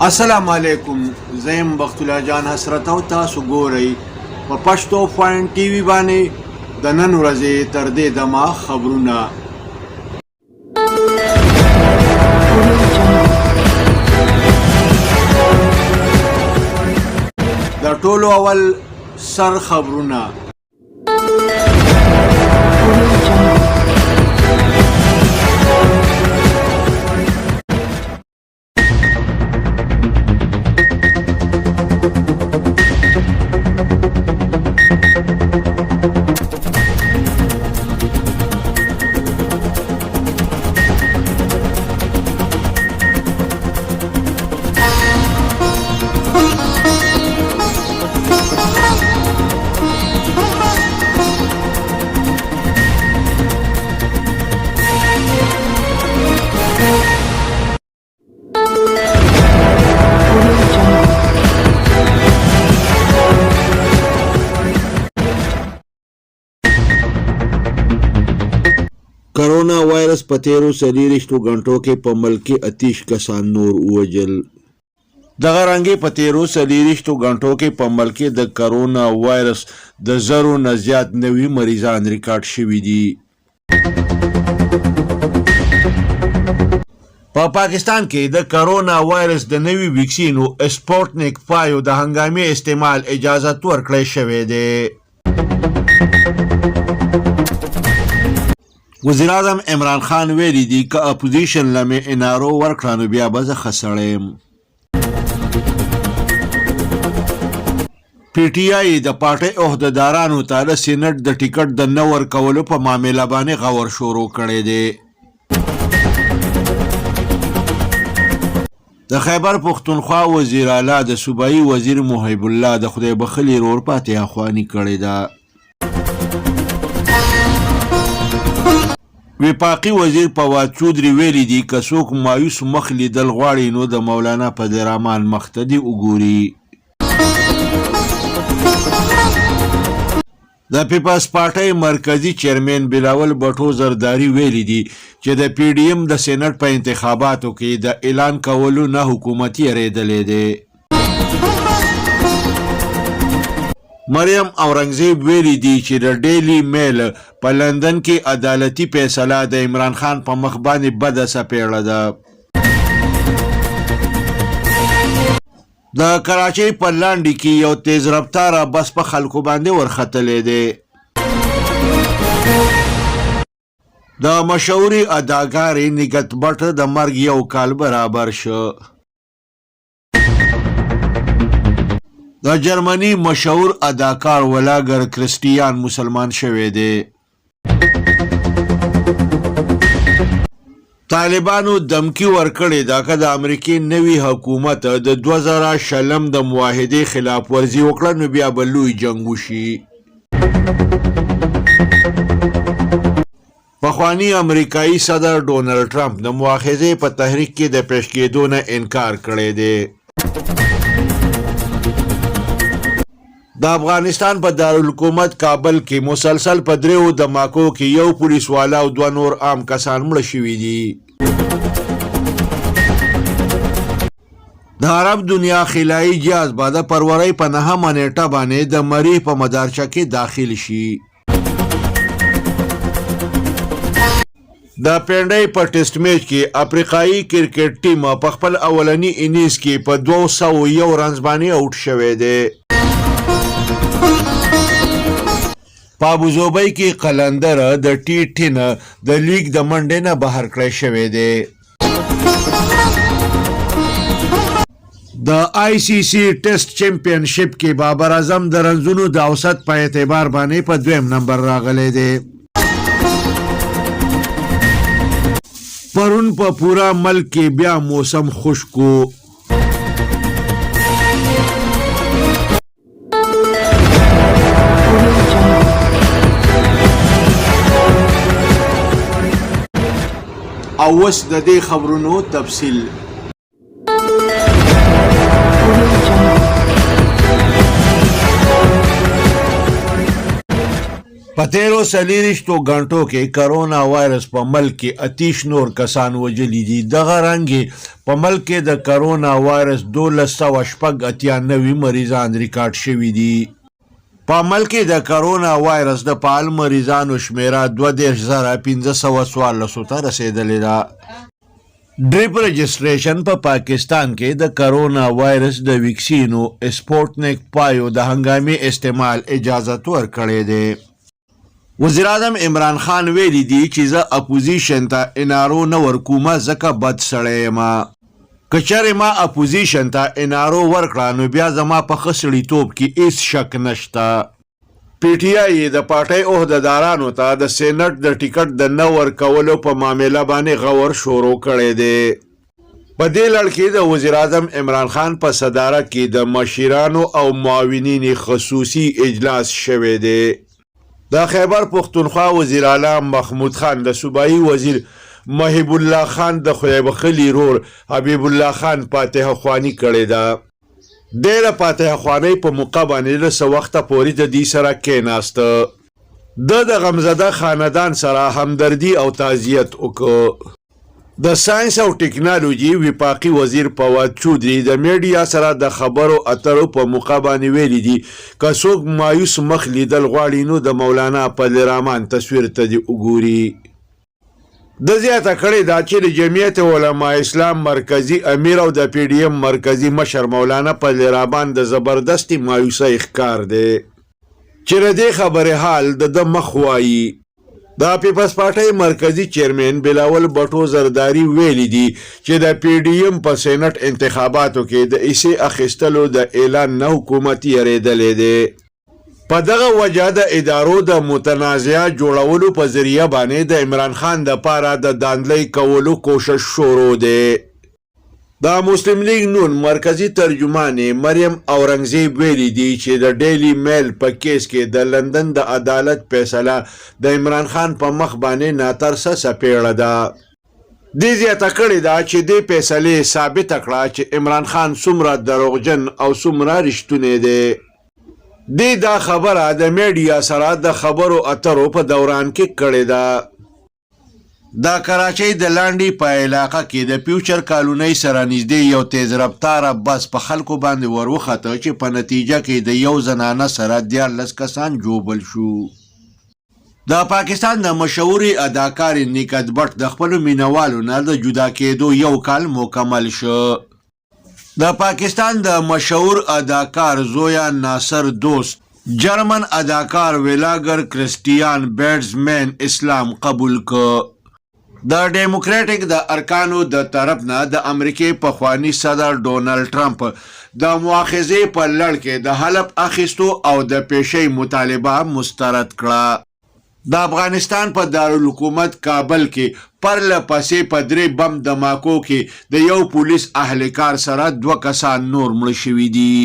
السلام علیکم، زه یم بخت الله جان حسرت او تاسو ګورئ په پښتو فاین ټي وي باندې د نن ورځې تر دې دمه خبرونه. د ټولو اول سر خبرونه. کرونا وایرس په تیرو څلېرویشتو غنټو کې په ملک کې 28 کسان نور ووژل. دغه رنګې په تیرو څلېرویشتو غنټو کې په ملک کې د کرونا وایرس د زرو نه زیات نوي مریضان ریکارډ شوي دي. په پاکستان کې د کرونا وایرس د نوي ویکسینو سپوتنیک 5 د هنګامي استعمال اجازت ورکړی شوی دی. وزیراعظم عمران خان ویلي دي که اپوزیشن له مې این آر او ورکړه نو بیا به زه ښه سړی یم. پي ټي آی د پارټۍ عهدهدارانو ته د سینټ د ټکټ د نه ورکولو په معامله باندې غور شروع کړی دی. د خیبر پښتونخوا وزیراعلی د صوبایي وزیر محب الله د خدای بخښلي رور فاتحه خواني کړې ده. وفاقي وزیر فواد چودري ویلي دي که څوک مایوس مخ لیدل غواړي نو د مولانا فضل الرحمن مخ ته دې وګوري. د پیپلز پارټۍ مرکزي چیرمین بلاول بټو زرداري ویلي دي چې د پي ډي ایم د سېنټ په انتخاباتو کې د اعلان کولو نه حکومت یریدلی دی. مریم اورنګزیب ویلي دي چې د ډیلی میل په لندن کې عدالتي فیصله د عمران خان په مخ باندې بده څپېړه ده. د کراچۍ په لانډي کې یو تیز رفتاره بس په خلکو باندې ورختلی دی. د مشهورې اداکارې نګهت بټ د مرګ یو کال برابر شو. د جرمني مشهور اداکار ولاګر کرسټیان مسلمان شوی دی. طالبانو دمکی ورکړې ده که د امریکې نوي حکومت د 2020 د معاهدې خلاف ورزي وکړه نو بیا به لوی جنګ وشي. پخواني امریکایي صدر ډونلډ ټرمپ د مواخذې په تحریک کې د پیش کېدو نه انکار کړی دی. د افغانستان په دارالحکومت کابل کې مسلسل په دریو دماکو کې یو پولیس والا او دوه نور عام کسان مړه شوي دي. د عرب دنیا خلایي جهاز به د فرورۍ په نهمه نیټه باندې د مریخ په مدارچه کې داخل شي. د پنډۍ په ټیسټ میچ کې افریقایي کرکټ ټیم په خپل اولني انینګز کې په 201 رنز باندې اوټ شوی دی. په ابوظبۍ کې قلندر د ټي ټین د لیګ د منډې نه بهر کړی شوی دی. د آی سي سي ټیسټ چمپینشپ کې بابر اعظم د رنزونو د اوسط په اعتبار باندې په دویم نمبر راغلی دی. پرون په پورا ملک کې بیا موسم خشک و. او اوس د دې خبرونو تفصیل. په تېرو څلېرویشتو ګنټو کې کرونا وایرس په ملک کې اتیش نور کسان وژلي دي. دغه رنګې په ملک کې د کرونا وایرس 1286 نوي مریضان ریکارډ شوي دي. په ملک کې د کرونا وایرس د فعال مریضانو شمېره 32514 ته رسېدلې ده. ډریپ رجسټریشن په پاکستان کې د کرونا وایرس د ویکسینو اسپوتنیک پایو د هنګامي استعمال اجازت ورکړی دی. وزیراعظم عمران خان ویلي دي چې زه اپوزیشن ته این آر او نه ورکوم ځکه بد سړی یم. که چېرې ما اپوزیشن ته این آر او ورکړه نو بیا زما په ښه سړیتوب کې هیڅ شک نشته. پي ټي آی د پارټۍ عهدهدارانو ته د سېنټ د ټکټ د نه ورکولو په معامله باندې غور شورو کړی دی. په دې لړ کې د وزیراعظم عمران خان په صدارت کې د مشیرانو او معاونین خصوصي اجلاس شوی دی. د خیبر پښتونخوا وزیراعلی محمود خان د صوبايي وزیر محب الله خان د خدای بخښلي رور حبیب الله خان فاتحه خواني کړې ده. دی د فاتحه خوانۍ په موقع باندې له څه وخته پورې د دوی سره کېناسته. ده د غمزده خاندان سره همدردي او تعزیت وکړ. د ساینس او ټیکنالوجي وفاقي وزیر فواد چودري د میډیا سره د خبرو اترو په موقع باندې ویلي دي که څوک مایوس مخ لیدل غواړي نو د مولانا فضل الرحمان تصویر ته دې وګوري. ده زیاته کړې ده چې د جمعیت علماء اسلام مرکزي امیر او د پي ډي ایم مرکزي مشر مولانا فضل الرحمان د زبردستې مایوسۍ ښکار دی چې د دې خبرې حال د ده مخ وايي. د پیپلز پارټۍ مرکزي چیرمین بلاول بټو زرداري ویلي دي چې د پي ډي ایم په سېنټ انتخاباتو کې د حصې اخیستلو د اعلان نه حکومت یریدلی دی. په دغه وجه د ادارو د متنازعه جوړولو په ذریعه باندې د عمران خان د پاره د داندلۍ کولو کوشش شروع دی. د مسلم لیګ نون مرکزي ترجمانې مریم اورنګزیب ویلي دي چې د ډیلي میل په کیس کې د لندن د عدالت فیصله د عمران خان په مخ باندې ناترسه څپیړه ده. دې زیاته کړې ده چې دې فیصلې ثابته کړه چې عمران خان څومره دروغجن او څومره رښتونی دی. دې دا خبره د میډیا سره د خبرو اترو په دوران کې کړې ده. د کراچۍ د لانډي په علاقه کې د فیوچر کالونۍ سره نږدې یو تیز رفتاره بس په خلکو باندې وروخته چې په نتیجه کې د یو زنانه سره 13 کسان ژوبل شو. د پاکستان د مشهورې اداکارې نکت بټ د خپلو مینوالو نه د جدا کېدو یو کال مکمل شو. د پاکستان د مشهور اداکار زویا ناصر دوست جرمن اداکار ولاګر کرسټیان بیټزمین اسلام قبول کړ. د ډیموکراټیک د ارکانو د طرف نه د امریکې پخواني صدر ډونلډ ټرمپ د مواخذې په لړ کې د حلف اخیستو او د پیشۍ مطالبه مسترد کړه. د افغانستان په دارالحکومت کابل کې پرله پسې په درې بم دماکو کې د یو پولیس اهلکار سره دوه کسان نور مړه شوي دي.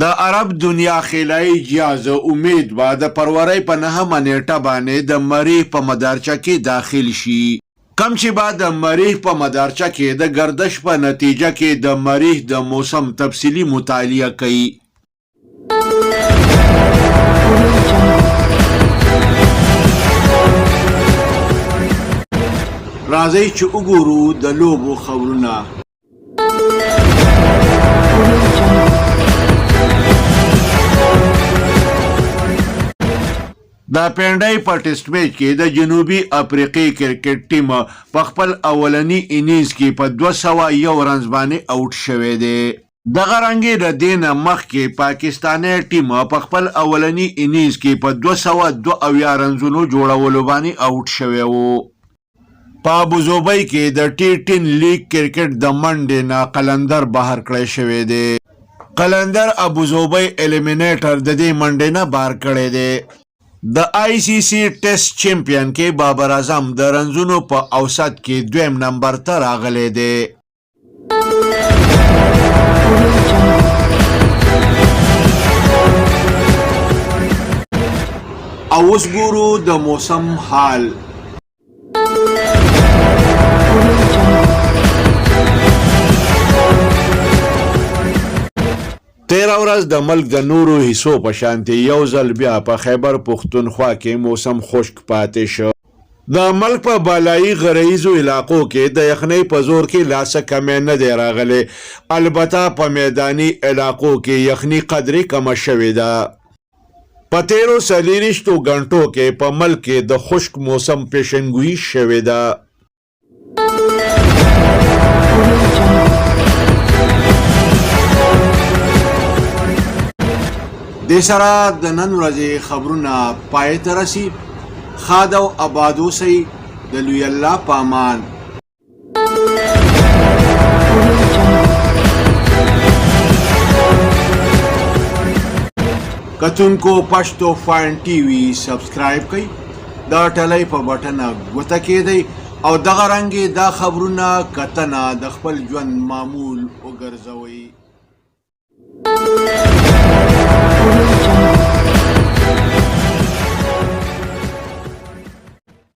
د عرب دنیا خیلایي جیاز امید به د فرورۍ په نهمه نیټه باندې د مریح په مدارچه کې داخل شي کوم چې به د مریح په مدارچه کې د ګردش په نتیجه کې د مریح د موسم تفصیلي مطالعه کوي. راځئ چې وګورو د لوبو خبرونه. د پنډۍ په ټیسټ میچ کې د جنوبي افریقې کرکټ ټیم په خپل اولني انینګز کې په 201 رنز باندې اوټ شوی دی. دغه رنګې د دې نه مخکې پاکستانی ټیم په خپل اولني انینګز کې په 272 رنزونو جوړولو باندې اوټ شوی وو. په ابوظبۍ کې د ټي ټین لیګ کرکټ د منډې نه قلندر بهر کړی شوی دی. قلندر ابوظبۍ ایلیمینیټر د دې منډې نه بهر کړی دی. د آی سي سي ټیسټ چمپین کې بابر اعظم د رنزونو په اوسط کې دویم نمبر ته راغلی دی. او اوس ګورو د موسم حال. تېره ورځ د ملک د نورو حصو په شانتې یو ځل بیا په خیبر پښتونخوا کې موسم خشک پاتې شو. د ملک په بالایي غرئیزو علاقو کې د یخنۍ په زور کې لا څه کمی نه دی راغلی، البته په میداني علاقو کې یخني قدرې کمه شوې ده. په تېرو څلېرویشتو ګنټو کې په ملک کې د خشک موسم پېشنګويي شوې ده. دې سره د نن ورځې خبرونه پای ته رسي. ښاد او اباد اوسئ. د لوی الله په امان. کتونکو پښتو فاین ټي وي سبسکرایب کړئ، د ټلۍ په بټنه ګوته کېدئ او دغه رنګې دا خبرونه کتنه د خپل ژوند معمول وګرځوئ.